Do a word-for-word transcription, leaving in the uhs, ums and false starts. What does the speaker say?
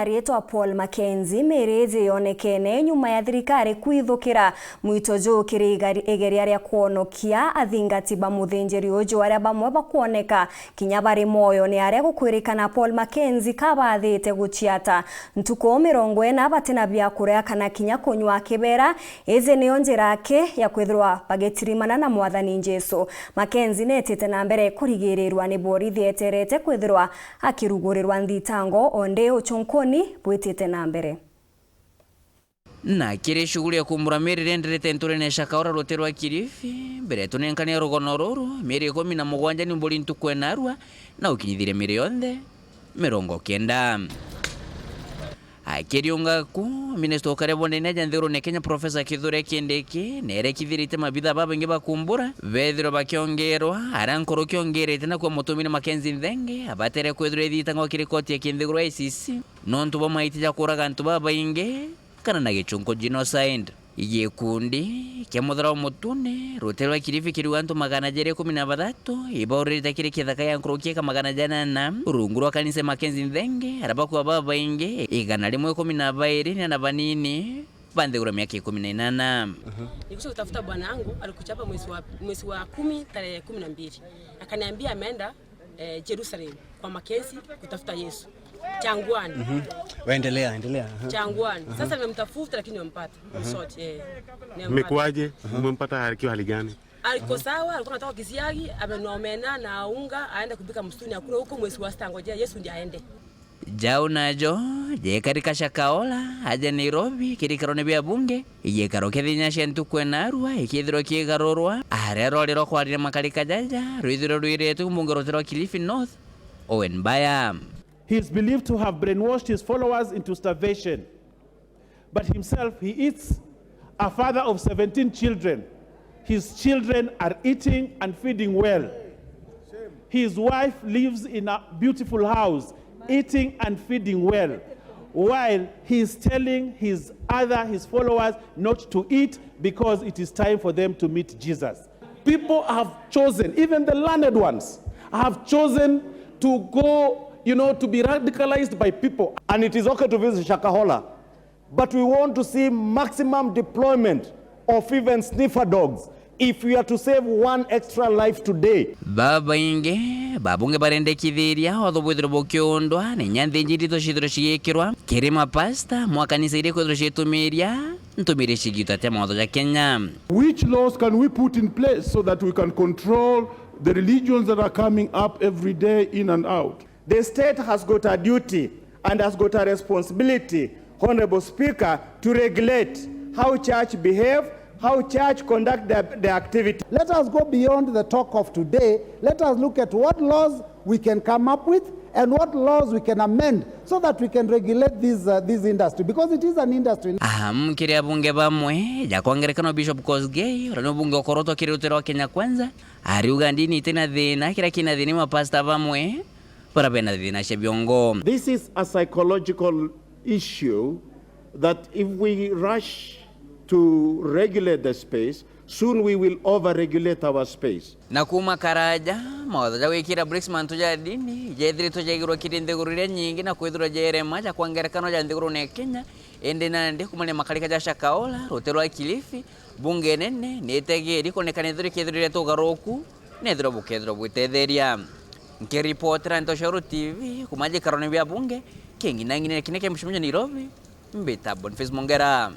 Ariitwa Paul Mackenzie, miiri iji yonekene nyuma ya thirikari kwithukira mwito juu kiri igari-, igeria ria kwonokia athingati ba muthinjiri uju, aria bamwe bakwoneka kinya bari mwoyo ni aria gukwirikana Paul Mackenzie kabathite guciata ntuku mirongo ina batina bia kuria kana kinya kunywa kibera. Iji niyo njira aki ya kwithirwa bagitirimana na Mwathani Jesu. Mackenzie neetite na mbere kurigirirwa ni borithi eterete kwithirwa akirugurirwa nthitango, o ndi ucunkuni bwitite na mbere. Na kiri shughuli ya kumbura miiri iria ienderete nturene ya Shakahola ruti rwa Kilifi, mbere tunenkania rugono ruru, miiri ikumi na mugwanja ni mburi ntuku ya naarua, na ukinyithirie miiri yonthe mirongo kenda. Akiriunga ku, minista ukaria bwa ndene aja nthigurune Kenya, Professor Kithure Kindiki, nerekithirite mabitha babaingi ba kumbura bethirwe bakiongerwa, aria nkuruki ongerete na kwa mutumire Mackenzie Nthenge abatere kwithirwa ithitangwa kiri koti ya kinthiguru I C C, nontu bwa maiti ja kuraga antu babaingi kana na gichunku, genocide. Gikundi kia Muthara wa Mutune, rutere rwa Kilifi, kiriuga antu magana jeri ikumi na bathatu ibaurite kiri kithaka ya nkuruki eka magana janana rungu rwa kanisa Mackenzie Nthenge, aria bakua babaingi igana rimwe ikumi na bairi ni ana banini ba nthiguru ya miaka ikumi na inana. Nilikuja kutafuta bwana yangu, alikuja hapa mwezi wa, mwezi wa kumi, tarehe kumi na mbili. Akaniambia ameenda, eh, Jerusalem kwa Mackenzie kutafuta Yesu. Jangwani. Mhm. Waendelea, endelea. Aha. Jangwani. Aha. Sasa nimemtafuta lakini nimempata. In short, eh. Nimempata. Imekuwaje? Aha. Umempata akiwa hali gani? Alikuwa sawa, alikuwa anatoka kisiagi, amenua omena na unga, aende kupika msituni, akule huko mwezi wa sita, angojea Yesu ndiye aende. Jau najo jekarika Shakahola aja Nairobi kiri ikarone bia bunge, igikaro kia thinya cia ntuku ya naarua ikithirwa kiigarurwa, aria rwari rwa kwariria makarika jaja rwithirwe rwiritwe mbunge rutere rwa Kilifi North, Owen Baya. He is believed to have brainwashed his followers into starvation. But himself, he eats. A father of seventeen children, his children are eating and feeding well. His wife lives in a beautiful house, eating and feeding well, while he is telling his other, his followers, not to eat because it is time for them to meet Jesus. People have chosen, even the learned ones, have chosen to go, you know, to be radicalized by people. And it is okay to visit Shakahola, but we want to see maximum deployment of even sniffer dogs if we are to save one extra life today. Babaingi babunge barendekithiria otho bwithirwe bukiundwa ni nyanthi ingi ndito ciithirwe cigikirwa kiri mapasta mwa kanisa iria ikwithirwa ciitumiria ntumiri cigiuta tia mawatho ja Kenya. Which laws can we put in place so that we can control the religions that are coming up every day in and out? The state has got a duty and has got a responsibility, Honorable Speaker, to regulate how church behave, how church conduct their, their activity. Let us go beyond the talk of today. Let us look at what laws we can come up with and what laws we can amend so that we can regulate this, uh, this industry, because it is an industry. Aam, kiri abunge bamwe ja kwa ngerekano Bishop Kosgei, uria ni ubunge ukorotwo kiri rutere rwa Kenya Kwanza, ariuga ndini itina thina, kiria kina thina ni mapasta bamwe baria bena thina cia biongo. This is a psychological issue that if we rush to regulate the space, soon we will over-regulate our space. Na kuuma karaja, mawatho ja gwikira BRICS mantu ja ndini jethiritwe jaigirwa kiri nthiguru iria nyingi na kwithirwa jerema ja kwa ngerekano ja nthigurune ya Kenya, indi nandi kuumania makarika ja Shakahola, rutere rwa Kilifi, bunge nene ni itegeri kwonekana ithirwa ikethirwa iretwa ugaruku, nethirwa bukethirwa bwitetheria. Nkiripotera Ntoshoro T V kuuma gikarone bia bunge, king'inang'inene kine kia mucemanio Nairobi, mbita Boniface Mongera.